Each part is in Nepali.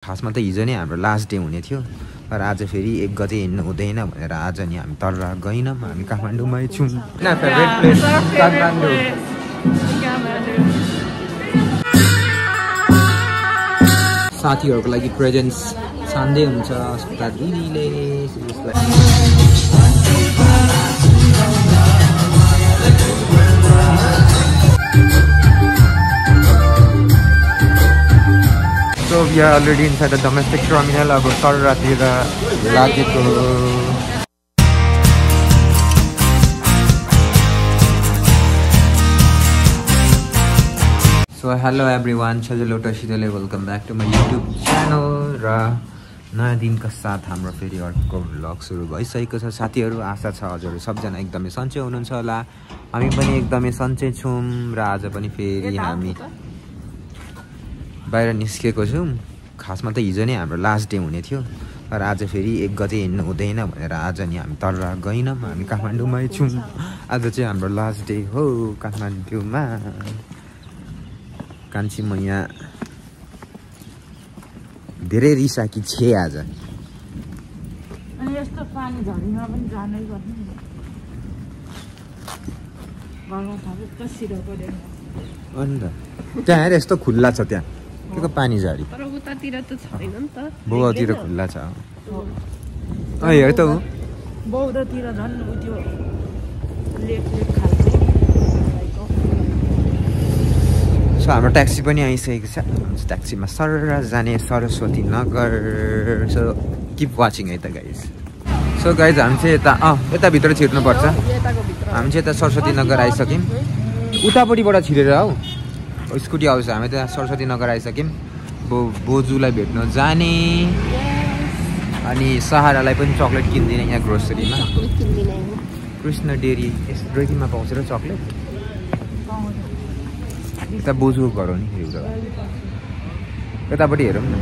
खासमा त हिजो नै हाम्रो लास्ट डे हुने थियो तर आज फेरि 1 गते हिँड्नु हुँदैन भनेर आज नि हामी तर गइनौँ हामी काठमाडौँमै छौँ हैन फेभरेट प्लेस काठमाडौँ साथीहरुको लागि प्रेजेन्ट्स छान्दै हुन्छ अस्पता दिदीले So we are already inside the domestic terminal. अब सररातिर लागेको So hello everyone, सजिलो टसिलोले welcome back to my YouTube channel र नयाँ दिनका साथ हाम्रो फेरि अर्को भ्लग सुरु भइसकेको छ। साथीहरु आशा छ हजुरहरु सबजना एकदमै सन्चै हुनुहुन्छ होला। हामी पनि एकदमै सन्चै छौं र आज पनि फेरि हामी बाहिर निस्केको छौं। खासमा त हिजो नै हाम्रो लास्ट डे हुने थियो तर आज फेरि 1 गते हिँड्नु हुँदैन भनेर आज नि हामी तर गइनौँ हामी काठमाडौँमै छौं। आज चाहिँ हाम्रो लास्ट डे हो काठमाडौँमा। कान्छी म यहाँ धेरै रिसाकी छे आज। अनि यस्तो पानी झरीमा पनि जानै पर्ने नि। घरमा थाहा छ सिरो परेन। अन्त त्यहाँ हेर यस्तो खुल्ला छ त्यहाँ त्यो पानी झरी तर उतातिर त छैन नि त। बौद्धतिर खुल्ला छ। अँ हेर त उ बौद्धतिर झन् उ त्यो लेक खालको। सो हाम्रो ट्याक्सी पनि आइसकेको छ। ट्याक्सीमा सर जाने Saraswati Nagar. So keep watching है त गाइज। सो गाइज हामी चाहिँ यता भित्र छिर्नुपर्छ। हामी चाहिँ यता सरस्वती नगर आइसक्यौँ। उतापट्टिबाट छिरेर हौ स्कुटी आउँछ। हामी त सरस्वती नगर आइसक्यौँ। बोजूलाई भेट्न जाने अनि सहारालाई पनि चक्लेट किन्दिने यहाँ ग्रोसरीमा। कृष्ण डेरीमा पाउँछ र चक्लेट। यता बोजूको घर हो नि एउटा यतापट्टि हेरौँ न।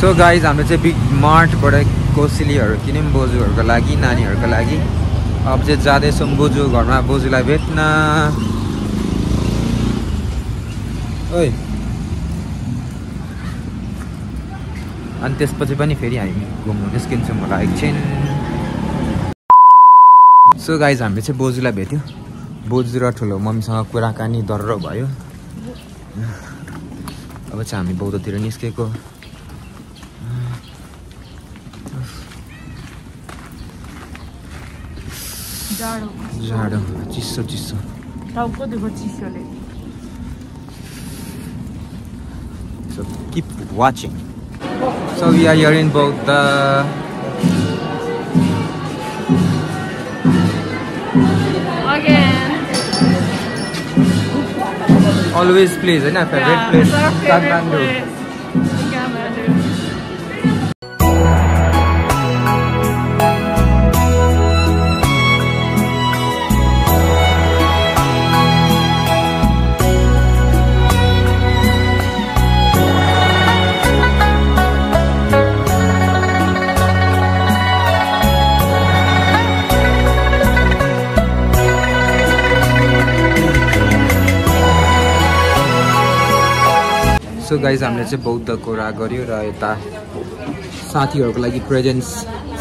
सो गाइज हाम्रो चाहिँ बिग मार्टबाट कोसिलीहरू किन्यौँ बोजूहरूको लागि नानीहरूको लागि। अब चाहिँ जाँदैछौँ बोजूको घरमा बोजूलाई भेट्न। ओइ अनि त्यसपछि पनि फेरि हामी घुम्नु निस्किन्छौँ होला एकछिन। सो गाइज हामीले चाहिँ बोजूलाई भेट्यौँ। बोजू र ठुलो मम्मीसँग कुराकानी दर्रो भयो। अब चाहिँ हामी बौद्धतिर निस्केको। जाडो चिसो टाउको दुखो चिसोले। So keep watching. So we are here in Bodha. Again. Always place, isn't it? Favorite place. Kathmandu. So guys हामीले चाहिँ बौद्धको कुरा गऱ्यो र यता साथीहरूको लागि प्रेजेन्ट्स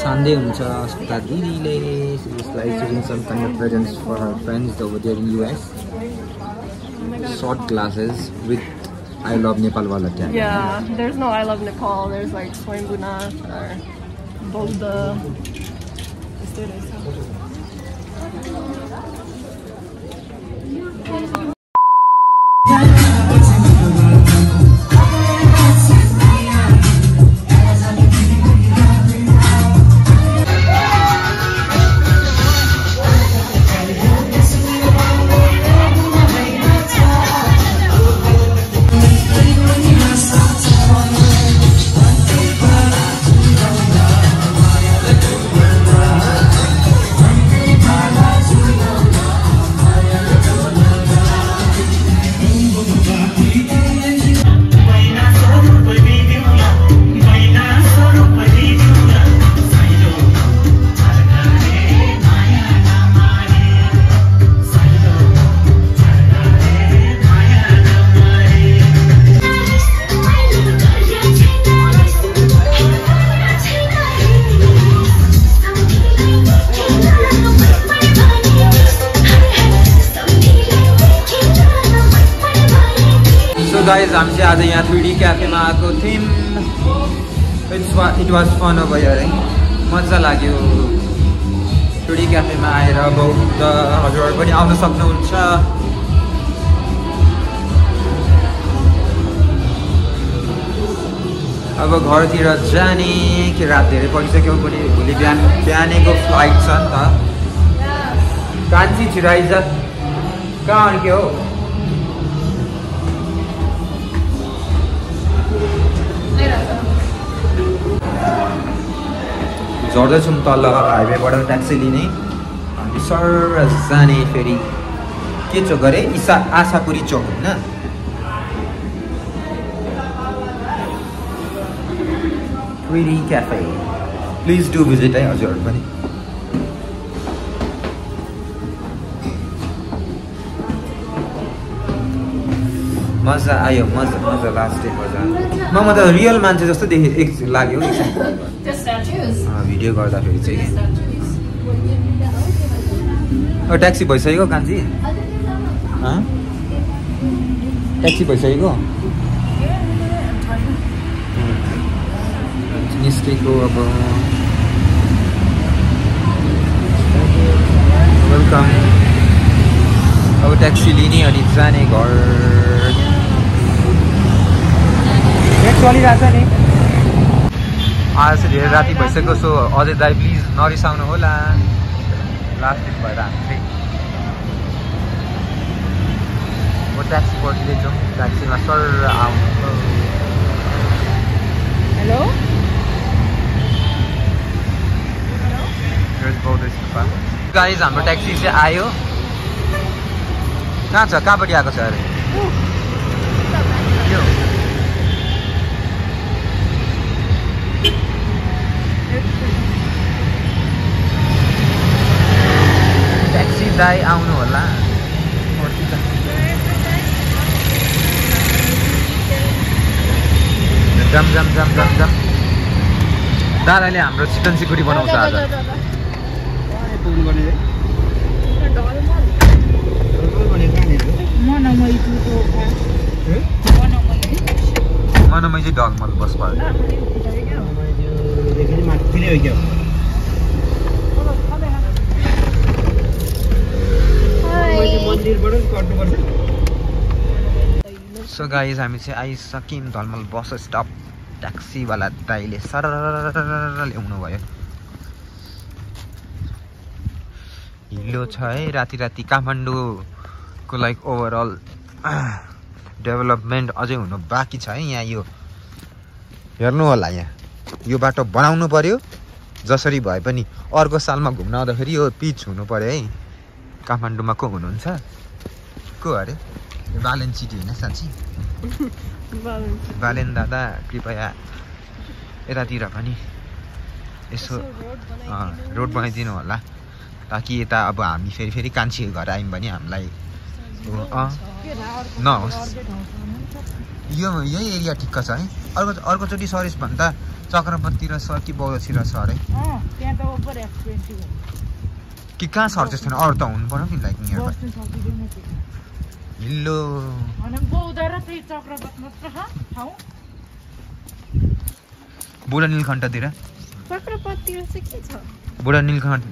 छान्दै हुन्छ अस्पता दिदीले। यसलाई choosing some kind of presents for her friends over there in US. Short glasses with I love Nepal wala tag. Yeah, there's no I love Nepal. There's like Swayambhunath or Bodha. Guys हामी चाहिँ आज यहाँ 3D क्याफेमा आएको थियौँ इट वाज फन अब यार है मजा लाग्यो 3D क्याफेमा आएर बहुत हजुरहरू पनि आउन सक्नुहुन्छ अब घरतिर जाने कि रात धेरै परिसक्यो भोलि बिहानको फ्लाइट छ नि त कान्छी छिराइज कहाँ अर्क्यो हो झर्दैछौँ तल हाइवेबाट ट्याक्सी लिने अनि सर जाने फेरि के चोक अरे आशापुरी चोक होइन Pretty Cafe. Please do visit है हजुरहरू पनि मजा आयो मजा लास्ट डे मजा म त रियल मान्छे जस्तो लाग्यो भिडियो गर्दाखेरि चाहिँ ट्याक्सी भइसक्यो कान्छी ट्याक्सी भइसक्यो निस्केको अब वेलकम अब ट्याक्सी लिने अनि जाने घर चलिरहेछ नि आज चाहिँ धेरै राति भइसक्यो सो अजय दाई प्लिज नरिसाउनु होला लास्ट दिन भएर हामी चाहिँ म ट्याक्सी पर्खिँदैछौँ ट्याक्सीमा सर आउनु हेलो गाइज हाम्रो ट्याक्सी चाहिँ आयो कहाँ छ कहाँपट्टि आएको छ अरे ट्याक्सी दाइ आउनु होला जम जम जम जम जम दादाले हाम्रो चिकन सिकुटी बनाउँछ आज मनमै चाहिँ डलमल बस पर्यो सो गाइज हामी चाहिँ आइसक्यौँ धलमल बस स्टप ट्याक्सीवाला दाइले सर ल्याउनु भयो हिलो छ है राति राति काठमाडौँको लाइक ओभरअल डेभलपमेन्ट अझै हुनु बाँकी छ है यहाँ यो हेर्नु होला यहाँ यो बाटो बनाउनु पर्यो जसरी भए पनि अर्को सालमा घुम्न आउँदाखेरि यो पिच हुनु पर्यो है काठमाडौँमा को हुनुहुन्छ को अरे बालेन सिटी होइन साँच्ची बालेन दादा कृपया यतातिर पनि यसो रोड बनाइदिनु होला ताकि यता अब हामी फेरि कान्छी घर आयौँ भने हामीलाई नहोस् यही एरिया ठिक्क छ है अर्कोचोटि सरेस् भन्दा चक्रपततिर सर कि बौद्धतिर सर है कि कहाँ सर्छ छैन अरू त हुनु पर्यो नि लाइक हिल्लो बुढा नीलकण्ठतिर बुढा नीलकण्ठ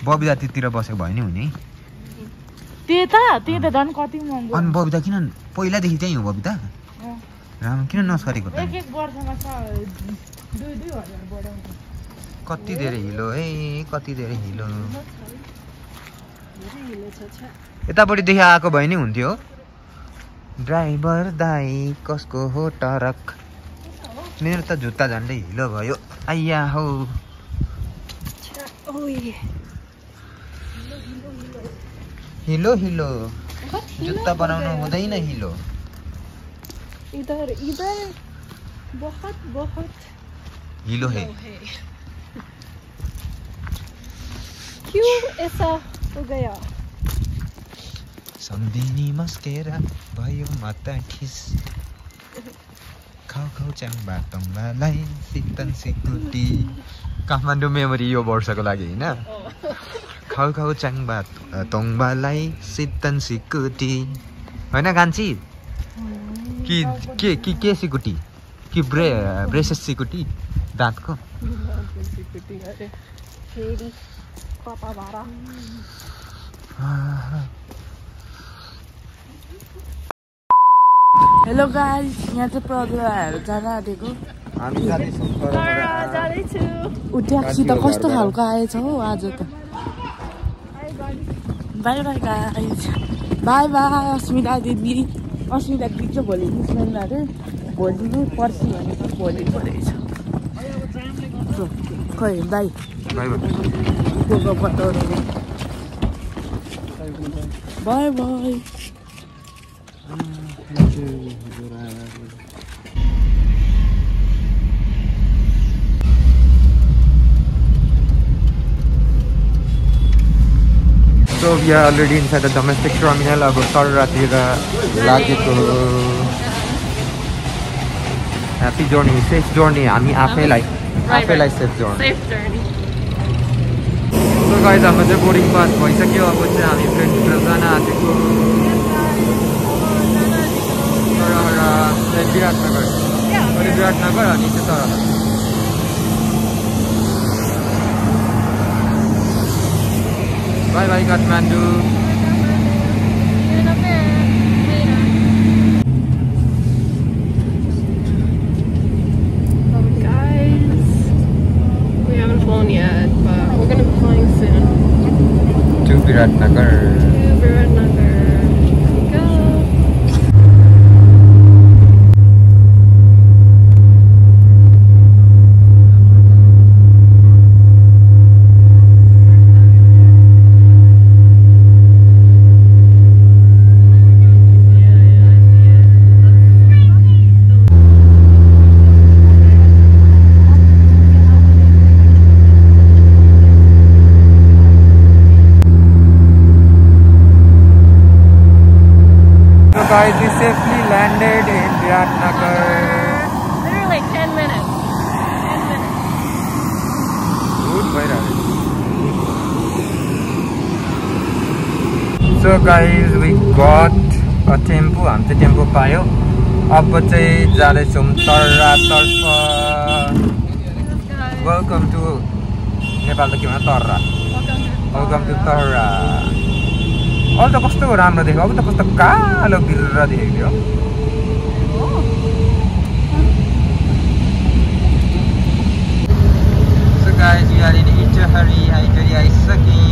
बबितातिर बसेको भयो नि हुने अनि बबिता किन पहिलादेखि त्यही हो बबिता राम्रो किन नसरेको त कति धेरै हिलो है कति धेरै हिलो यतापट्टिदेखि आएको भए नि हुन्थ्यो ड्राइभर दाई कसको हो टरक मेरो त जुत्ता झन्डै हिलो भयो आइया हो हिलो हिलो जुत्ता बनाउनु हुँदैन हिलो इधर इधर बहुत बहुत हिलो है क्यों ऐसा हो गया सम्धिनी मस्केरा भयो माता ठिस खाउ खाउ च्याङ्बा तङ्बालाई सितन सिकुटी काठमाडौँ मेमोरी यो वर्षको लागि होइन खाउ खाउ च्याङ्बा तङ्बालाई सितन सिकुटी होइन कान्छी के सिकुटी कि ब्रेसेस सिकुटी दाँतको हेलो गाइस यहाँ चाहिँ प्रज्वलहरू जान आँटेको हामी जाँदैछौँ ऊ ट्याक्सी त कस्तो खालको आएछ हौ आज त bye bye guys bye bye Asmita दिदी चाहिँ भोलि निस्कनु अरे भोलि नै पर्सि भनेको भोलि पो रहेछ खै बाई गएको बताउनु by by So we are already inside the domestic terminal. अब सररातिर लागेको Happy journey, safe journey. हामी आफैलाई safe journey. Safe journey. So guys, हाम्रो चाहिँ बोर्डिङ पास भइसक्यो. अब चाहिँ हामी फ्रेन्ड्सतिर जान आँटेको विराटनगर. विराटनगर अनि चाहिँ तर Bye bye Kathmandu. Guys, we haven't flown yet, but we're gonna be flying soon. To Viratnagar. Go. Guys, we safely landed in Viratnagar. Literally like 10 minutes. 10 minutes. Good boy, So guys, we got a tempo. हम चाहिँ टेम्पो पायो. अब चाहिँ जाँदैछौँ तर्रातर्फ. Welcome to नेपाल त के भन्छ तर्रा. Welcome to Tarra. अब त कस्तो राम्रो देख्यो अब त कस्तो कालो बिर्र देख्यो So guys, we are in Itahari आइसक्यौँ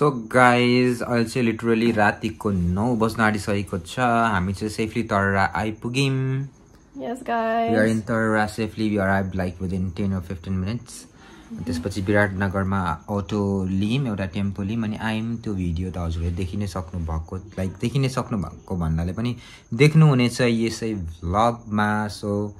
So guys, अहिले चाहिँ लिटरली रातिको 9 बज्न आँटिसकेको छ. हामी चाहिँ सेफली तर्रा आइपुग्यौँ. Yes guys. We are in Tarra safely. We arrived like within 10 or 15 minutes. त्यसपछि विराटनगरमा अटो लियौँ, एउटा टेम्पो लियौँ अनि आयौँ. त्यो भिडियो त हजुरले देखि नै सक्नु भएको, लाइक देखि नै सक्नु भएको भन्नाले पनि देख्नुहुनेछ यसै भ्लगमा. सो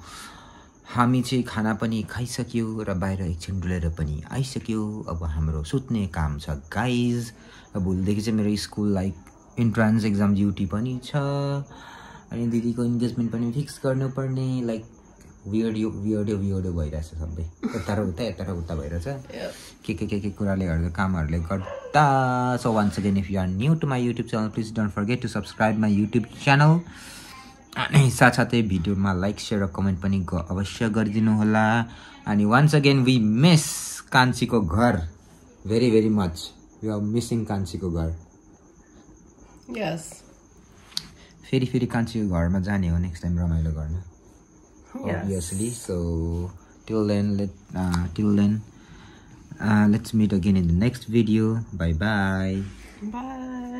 हामी चाहिँ खाना पनि खाइसक्यो र बाहिर एकछिन डुलेर पनि आइसक्यो. अब हाम्रो सुत्ने काम छ गाइज. भोलिदेखि चाहिँ मेरो school like entrance exam duty पनि छ अनि दिदीको इन्गेजमेन्ट पनि फिक्स गर्नुपर्ने. लाइक वियर्डो भइरहेछ सबै. यता र उता भइरहेछ के कुराले गर्दा कामहरूले गर्दा. So once again if you are new to my YouTube channel please don't forget to subscribe my YouTube channel. अनि साथसाथै भिडियोमा लाइक सेयर र कमेन्ट पनि अवश्य गरिदिनु होला. अनि वान्स अगेन वी मिस कान्छीको घर very very much. We are missing कान्छीको घर. Yes. फेरि कान्छीको घरमा जाने हो नेक्स्ट टाइम रमाइलो गर्न. Obviously. So till then let's meet again in the next video. Bye bye. Bye.